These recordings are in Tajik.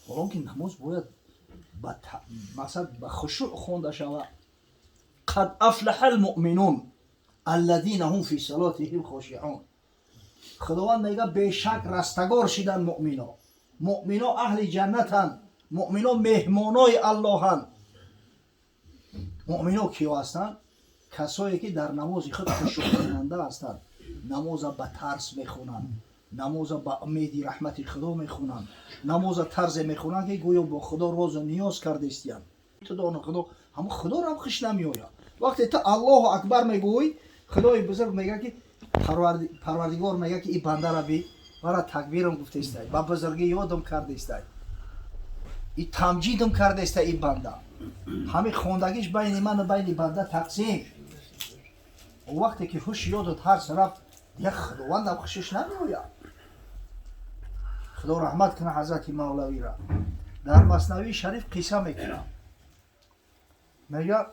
Ҳолон ки намоз бояд ба мақсад ба хушӯъ хонда шавад. Қад афлаҳа алмуъминун аллазина ҳум фи салотиҳим хошиъун. Худованд мегӯяд бешак растагор шиданд муъмино. Муъмино аҳли ҷаннатанд, муъмино меҳмонои Аллоҳанд. Муъмино киё ҳастанд? Касое ки дар намози худ хушӯъкунанда ҳастанд, намоза ба тарс мехонанд, намоза ба умеди раҳмати Худо мехонанд, намоза тарзе мехонанд ки гӯё бо Худо розу ниёз кардистиянд. Ту доно Худо, ҳамон Худоро ҳам хуш намеояд. Вақте ту Аллоҳу акбар мегӯӣ, Худои бузург мегӯяд ки Парвардигор мегӯяд ки ин бандара би мара такбирам гуфтаистай, ба бузургӣ ёдам кардистай, и тамҷидам кардистай ин банда. Ҳамин хондагиш байни ману байни банда тақсим. Вақте ки ҳуш ёдат ҳарс рафт, дигар Худовандам хушиш намеояд. Худо раҳмат кунад ҳазрати Мавлавира. Дар Маснавии Шариф қисса мекунад. Мегӯяд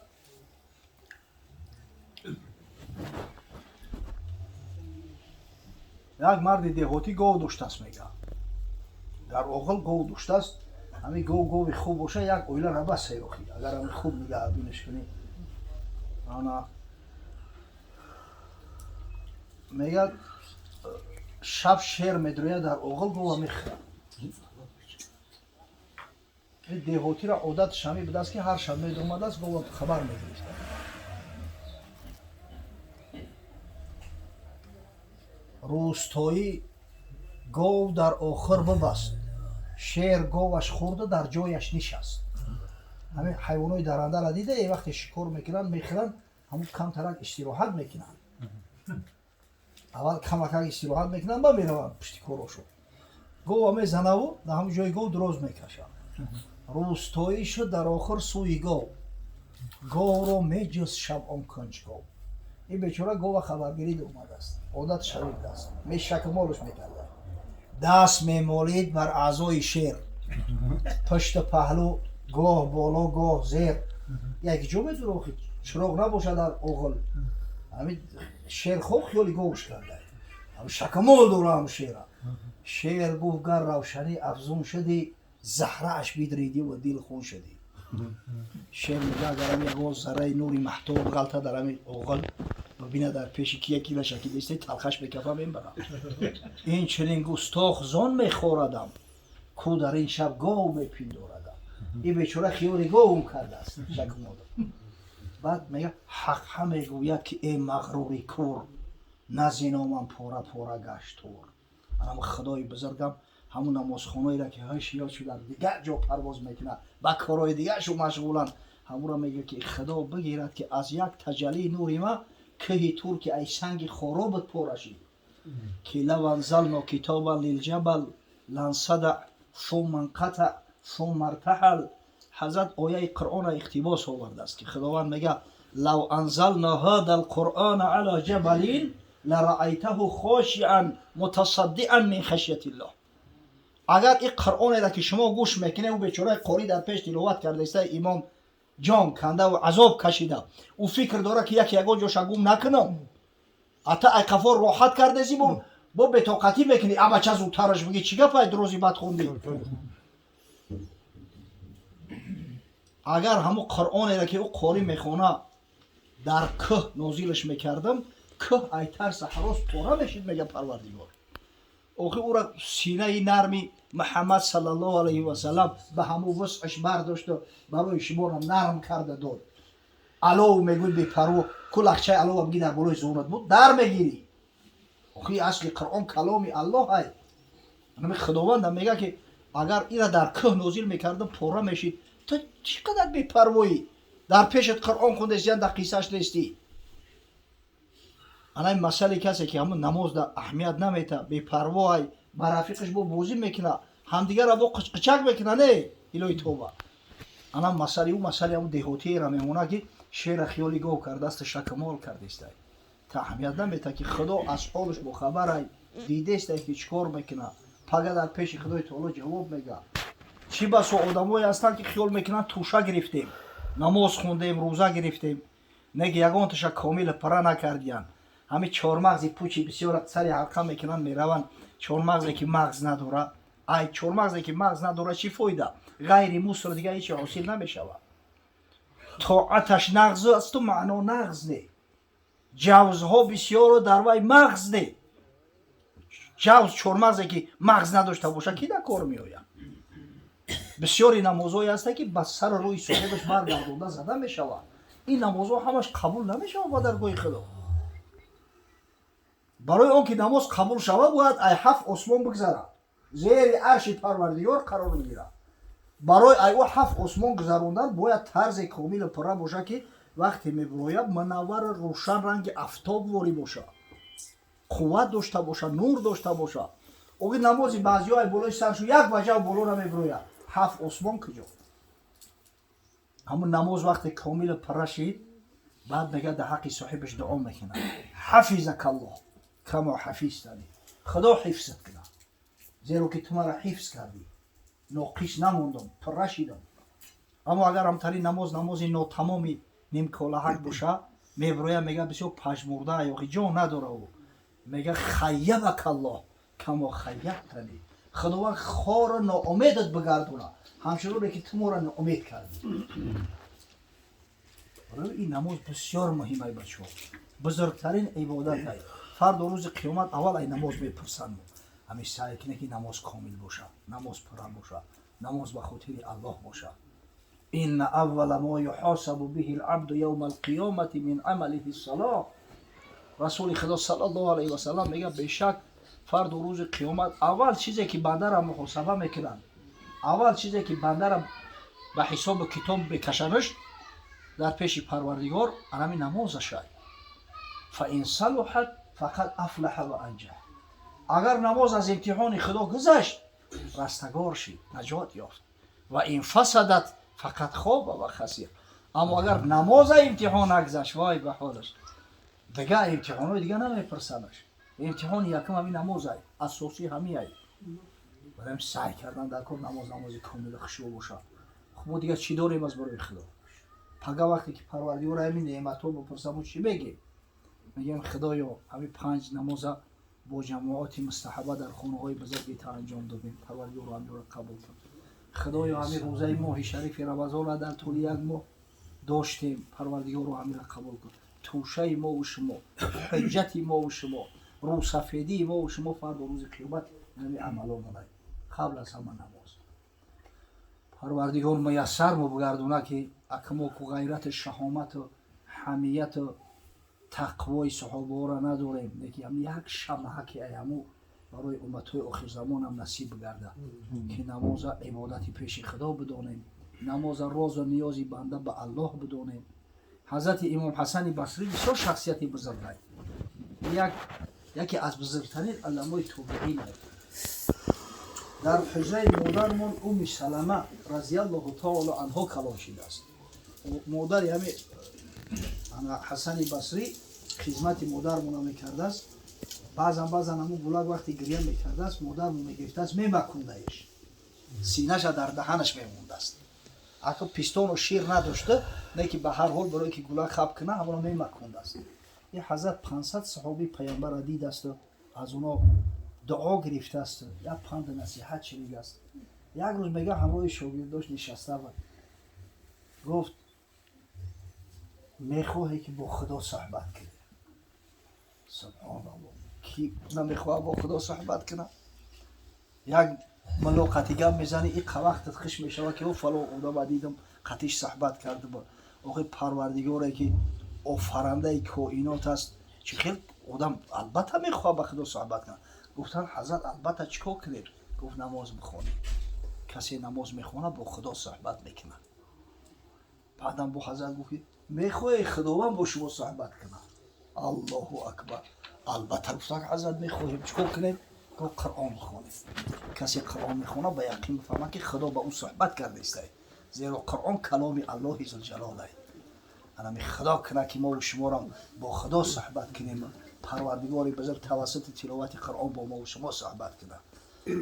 як марди деҳотӣ гов доштааст, мегӯяд. Дар оғил гов доштааст. Ҳамин гов гови хуб боша, як оила раба саёхӣ. Агар ҳамин хуб нигаҳбинаш кунӣ. Ана мегӯяд шаб шер медрояд дар оғил, гова мехӯрад. Деҳотиро одатш ҳамин будааст ки ҳар шаб медомадааст, гова хабар мегирифта. Рӯстоӣ гов дар охир бибаст, шер говаш хӯрда дар ҷояш нишаст. Ҳамин ҳайвонои дарандаро дида, вақте шикор мекунанд, мехӯранд, ҳамун камтарак истироҳат мекунанд. Аввал камакак истироҳат мекунанд, ба мераванд пушти корошон. Гова мезанаву дар ҳамун ҷои гов дроз мекашад. Рӯстоӣ шуд дар охир сӯи гов, говро меҷуст шаб он кунҷгов. Ин бечора гова хабаргирӣ омадааст, одат шавид аст, мешакмолш мекарда. Даст мемолид бар аъзои шер, пушту паҳлӯ гоҳ боло гоҳ зер. Як ҷо медура, охи чироғ набошад дар оғил. Ҳамин шер хоб хиёли говш карда, ҳамин шакмол дора ҳам шера. Шер гуфт гар равшанӣ афзун шудӣ, заҳрааш бидридӣ ва дил хун шудӣ. Шер мегӯяд агар ҳамин ягон зарраи нури маҳтоб ғалта дар ҳамин оғил бибинад, дар пеши ки яки лашаки десте талхаш мекафа мебарам. Ин чунин густох зон мехорадам, ку дар ин шаб гов мепиндорадам. Ин бечора хиёли говм кардааст шакмодам. Баъд мегӯяд ҳаққа мегӯяд ки э мағрури кур, назино ман пора пора гашт тур. Анам Худои бузургам ҳамун намозхонаеро ки ҳуш ёд шуда дигар ҷо парвоз мекунад, ба корҳои дигаршу машғуланд, ҳамуро мегӯяд ки Худо бигирад ки аз як таҷаллии нури ма кӯҳи тур ки ай санги хоробат пора шид. Ки лав анзално китобан лилҷабал лансада сумма анқата сумма иртаҳал. Ҳазрат ояи Қуръонро иқтибос овардааст ки Худованд мегӯяд лав анзална ҳада алқуръона ала ҷабалин лараайтаҳу хошиан мутасаддиан мин хашятиллоҳ. Агар ин Қуръонеро ки шумо гӯш мекунед, ӯ бечораи қорӣ дар пеш тиловат кардаиста, имом ҷон кандаву азоб кашида, ӯ фикр дорад ки яке ягон ҷоша гум накунам, ата ай қафо роҳат кардаси, бо бетоқатӣ мекунӣ, абача зудтараш бигӣ чӣ гапай дрози бад хондӣ. Агар ҳамун Қуръонеро ки ӯ қорӣ мехона дар кӯҳ нозилаш мекардам, кӯҳ ай тарса ҳарос пора мешид, мега Парвардигор. Охи ӯра синаи нарми Муҳаммад саллаллоҳу алайҳи васаллам ба ҳамун вусъаш бардошту барои шуморо нарм карда дод. Алов мегӯй бепарво, ку лахчаи алова бигӣ дар болои зонат буд, дар мегирӣ. Охи асли Қуръон каломи Аллоҳ ай. Ҳамин Худовандам мегӯяд ки агар ира дар кӯҳ нозил мекардам, пора мешид. Ту чӣ қадар бепарвоӣ? Дар пешат Қуръон хондасиян, дар қиссааш нестӣ. Ана ин масъалаи касе ки ҳамун намозда аҳамият намета, бепарво ай, ба рафиқаш бо бозӣ мекуна, ҳамдигарро бо қичқичак мекуна, не илоҳи тоба. Ана масъалаи ӯ масъалаи ҳамун деҳотиеро мемонад ки шера хиёли гов кардааст, шакмол кардистай. Та аҳамият намета ки Худо аз ҳолаш бохабарай, дидестай ки чӣ кор мекуна, пага дар пеши Худои таоло ҷавоб мега. Чӣ басо одамое ҳастанд ки хиёл мекунанд туша гирифтем, намоз хондем, рӯза гирифтем, неки ягонташа комила пара накардиянд. Ҳамин чормағзи пучи бисёр сари ҳалқа мекунанд, мераванд. Чормағзе ки мағз надорад, Ай чормағзе ки мағз надорад, чӣ фоида? Ғайри муср дига ҳечи ҳосил намешавад. Тоаташ нағз асту, маъно нағз не. Ҷавзҳо бисёру дар вай мағз не. Ҷавз чормағзе ки мағз надошта бошад, ки дар кор меояд? Бисёри намозҳое ҳастанд, ки ба сару рӯи соҳибаш баргардонда зада мешавад. Ин намозҳо ҳамаш қабул намешавад ба даргоҳи Худо. Барои он ки намоз қабул шавад, бояд ай ҳафт осмон бигзарад, зери арши Парвардигор қарор бигирад. Барои ай ӯ ҳафт осмон гузарондан бояд тарзе комилу пурра бошад, ки вақте мебирояд, мунаввару рӯшан, ранги афтобворӣ бошад, қувват дошта бошад, нур дошта бошад. Оги намози баъзиҳо ай болои саршу як ваҷав боло намебирояд, ҳафт осмон куҷо? Ҳамун намоз вақте комилу пурра шид, баъд мега, дар ҳаққи соҳибаш дуо мекунад: حفظك الله كما حفظتني. Худо ҳифзат кунад, зеро ки ту мара ҳифз кардӣ, ноқис намондам, пурра шидам. Аммо агар ҳамтари намоз намози нотамоми нимколаҳак боша, мебироя, мега, бисёр пажмурда, ёхи ҷон надора. Ӯ мега: خيبك الله كما خيبتني. Худованд хору ноумедат бигардона, ҳамчуноне ки ту моро ноумед кардӣ. Барои ин намоз бисёр муҳим ай, бачаҳо, бузургтарин ибодат ай. Фардо рӯзи қиёмат аввал ай намоз мепурсанд. Ҳамин саъй кунед, ки намоз комил бошад, намоз пурра бошад, намоз ба хотири Аллоҳ бошад. إن أول ما يحاسب به العبد يوم القيامة من عمله الصلاة. Расули Худо صلى الله عليه وسلم мега: бешак, фардо рӯзи қиёмат аввал чизе ки бандара муҳосаба мекунанд, аввал чизе ки бандара ба ҳисобу китоб мекашанаш дар пеши Парвардигор, анами намозашай. فإن صلحت فقد أفلح وأنجح. Агар намоз аз имтиҳони Худо гузашт, растагор шид, наҷот ёфт. وإن فسدت فقد خاب وخسر. Аммо агар намоза имтиҳон нагзашт, вой ба ҳолаш, дига имтиҳонҳои дига намепурсанаш. Имтиҳони якум ҳамин намозай, асосӣ ҳамиай. Барои саъй кардан дар кор, намоз намози комилу хушрӯ бошад. Хуб, мо дига чӣ дорем аз барои Худо? Пага вақте ки Парвардигор ҳамин неъматҳо бипурса, мо чӣ мегем? Мегӯем: Худоё, ҳамин панҷ намоза бо ҷамоати мустаҳаба дар хонаҳои бузурги та анҷом додем, Парвардигоро, ҳаминро қабул кун. Худоё, ҳамин рӯзаи моҳи шарифи Рамазонро дар тӯли як моҳ доштем, Парвардигоро, ҳаминро қабул кун. Тӯшаи мову шумо, ҳуҷҷати мову шумо, рӯсафедии мову шумо фардо рӯзи қиёмат ҳамин амаломонай, қабл аз ҳама намоз. Парвардигор муяссар мо бигардона, ки акмо ку ғайрату шаҳомату ҳамияту тақвои саҳобаҳоро надорем, лекин ҳам як шамъаки ай ҳаму барои умматҳои охирзамонам насиб бигардад, ки намоза ибодати пеши Худо бидонем, намоза розу ниёзи банда ба Аллоҳ бидонем. Ҳазрати имом Ҳасани Басрӣ бисёр шахсияти бузургай, яке аз бузургтарин уламои тобиин. Дар ҳуҷраи модармон Уми Салама رضي الله تعالى عنها калон шидааст. Модари ҳами Ҳасани Басрӣ хизмати модармона мекардааст. Баъзан баъзан ҳамун гулак вақте гирья мекардааст, модармон мегирифтааст, мемакундаиш, синаша дар даҳанаш мемондааст. Ако пистону шир надошта, не ки ба ҳар ҳол барое ки гулак хаб куна, ҳамоно мемакундааст. Ин ҳазрат 500 саҳобии паямбарра дидасту аз оно дуо гирифтааст, як панду насиҳат шунидааст. Як рӯз, мега, ҳамроҳи шогирдош нишаста буд, гуфт: «Мехоҳе ки бо Худо суҳбат кунӣ?» Субҳоналлоҳ, ки намехоҳад бо Худо суҳбат кунад? Як мулоқати гап мезанӣ, иқа вақтат хиш мешавад, ки о, фалон одама дидам, қатиш суҳбат карда буд. Охи, Парвардигоре ки офарандаи коинот аст, чӣ хел одам албатта мехоҳад ба Худо суҳбат кунад. Гуфтанд: «Ҳазрат, албатта, чӣ кор кунем?» Гуфт: «Намоз бихонед. Касе намоз мехонад, бо Худо суҳбат мекунад». Баъдам бо ҳазрат гуфт, ки мехоҳед Худованд бо шумо суҳбат кунад? الله أكبر. Албатта, гуфтанд, ҳазрат, мехоҳем, чӣ кор кунем? Гуфт: «Қуръон бихонед. Касе Қуръон мехонад, ба яқин бифаҳмад, ки Худо ба ӯ суҳбат кардаистай, зеро Қуръон каломи Аллоҳи зулҷалолай». Анами Худо кунад, ки мову шуморам бо Худо суҳбат кунем, Парвардигори бузург тавассути тиловати Қуръон бо мову шумо суҳбат кунад.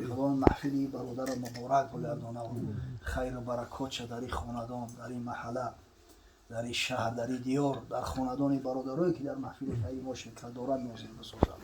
Худованд маҳфили бародарро муборак бигардонад, хайру баракотша дар ин хонадон, дар ин маҳалла, дар ин шаҳр, дар ин диёр, дар хонадони бародарое, ки дар маҳфили хайри мо ширкат доранд, нозил бисозад.